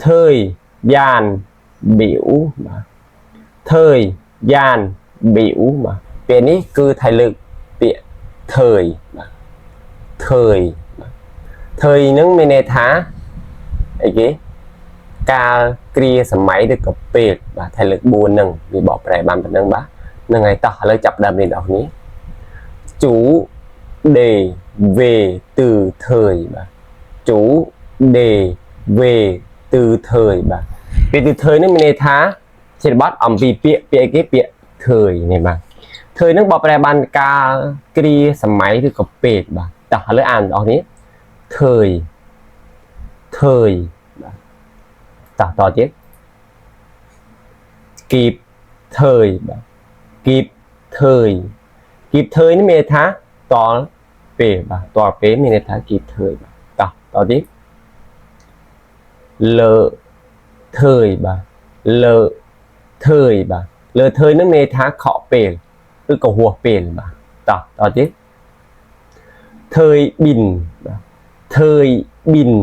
Thời gian biểu បាទ thời gian biểu បាទពាក្យនេះគឺថៃលើកពាក្យ thời បាទ thời បាទ thời នឹងមានន័យថាអីគេកាលគ្រាសម័យឬក៏ពេលបាទថៃលើក4ហ្នឹងវាបកប្រែបានប៉ុណ្ណឹងបាទហ្នឹងហើយតោះឥឡូវចាប់ដើមរៀនដល់គ្នា chủ đề về từ thời បាទ chủ đề về từ thời បាទពាក្យ từ thời នេះមានន័យថាជាបទអំពីពាក្យពាក្យអីគេពាក្យ thời នេះបាទ thời នឹងបកប្រែបានកាលគ្រាសម័យឬក៏ពេលបាទតោះឥឡូវអានដល់នេះ thời thời បាទតោះតទៀត kịp thời បាទ kịp thời kịp thời នេះមានន័យថាតលពេលបាទតលពេលមានន័យថា kịp thời បាទតោះតទៀត le thời បាទ le thời បាទ le thời នឹងមានន័យថាខកពេលឬក៏ហួសពេលបាទតោះតទៀត thời bình បាទ thời bình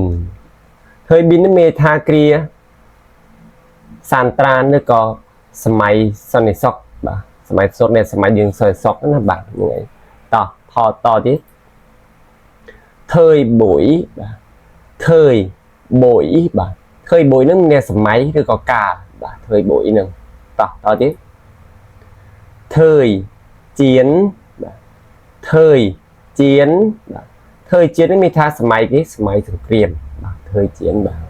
thời bình នឹងមានន័យថាគ្រាសានត្រានឬក៏សម័យសន្តិសុខបាទសម័យសុខនៃសម័យយើងសន្តិសុខណាបាទហ្នឹងហើយតោះថតតទៀត thời buổi បាទ thời buổi បាទ thời buổi នឹងមានសម័យឬក៏កាលបាទ thời buổi នឹងតោះតទៀត thời chiến បាទ thời chiến បាទ thời chiến នឹងមានថាសម័យគេសម័យសង្គ្រាមបាទ thời chiến បាទ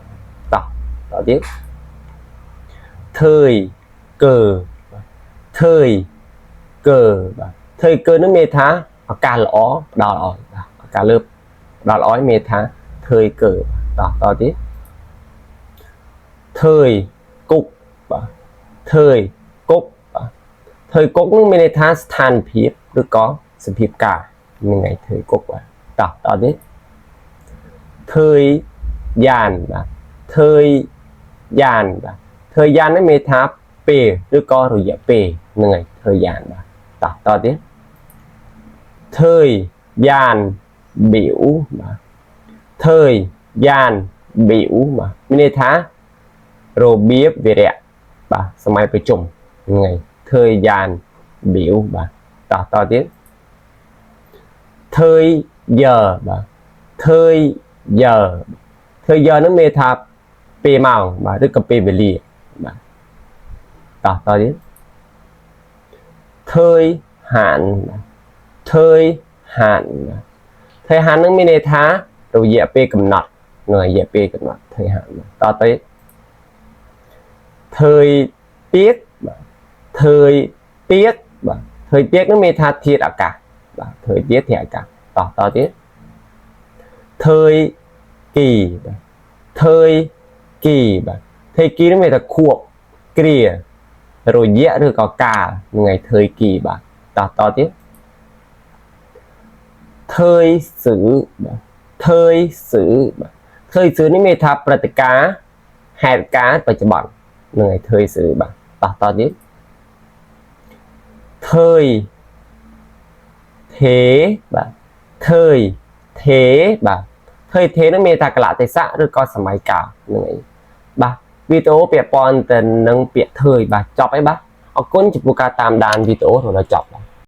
តោះតទៀត thời cơ បាទ thời cơ បាទ thời cơ នឹងមានថាឱកាសល្អផ្ដល់ឲ្យបាទឱកាសលើផ្ដល់ឲ្យមានថា thời cơ តោះតទៀត thời cục បាទ thời cục បាទ thời cục នឹងមានន័យថាស្ថានភាពឬក៏សភាពការហ្នឹងហើយ thời cục បាទតោះតទៀត thời gian បាទ thời gian បាទ thời gian នេះមានថាពេលឬក៏រយៈពេលហ្នឹងហើយ thời gian បាទតោះតទៀត thời gian biểu បាទ thời gian biểu បាទមានន័យថារបៀបវិរៈបាទសម័យប្រជុំហ្នឹងហើយ thời gian biểu បាទតោះតទៀត thời giờ បាទ thời giờ thời giờ ហ្នឹងមានថាពេលម៉ោងបាទឬក៏ពេលវេលាបាទតោះតទៀត thời hạn បាទ thời hạn បាទ thời hạn ហ្នឹងមានន័យថារយៈពេលកំណត់នឹងរយៈពេលកំណត់ thời hạn បាទតទៅ thời tiết បាទ thời tiết បាទ thời tiết ហ្នឹងមានថាធាតុអាកាសបាទ thời tiết ធាតុអាកាសតោះតទៀត thời kỳ បាទ thời kỳ បាទ thời kỳ ហ្នឹងមានថាខួបគ្រារយៈឬក៏កាលហ្នឹងហើយ thời kỳ បាទតោះតទៀត thời sự បាទ thời sự បាទ thời sự នេះមានថាព្រឹត្តិការណ៍ហេតុការណ៍បច្ចុប្បន្នហ្នឹងហើយ thời sự បាទតោះតទៀត thời thế បាទ thời thế បាទ thời thế នឹងមានថាកលៈទេសៈឬក៏សម័យកាលហ្នឹងឯងបាទវីដេអូពាក់ព័ន្ធទៅនឹងពាក្យ thời បាទចប់ហើយបាទអរគុណចំពោះការតាមដានវីដេអូរហូតដល់ចប់បាទ។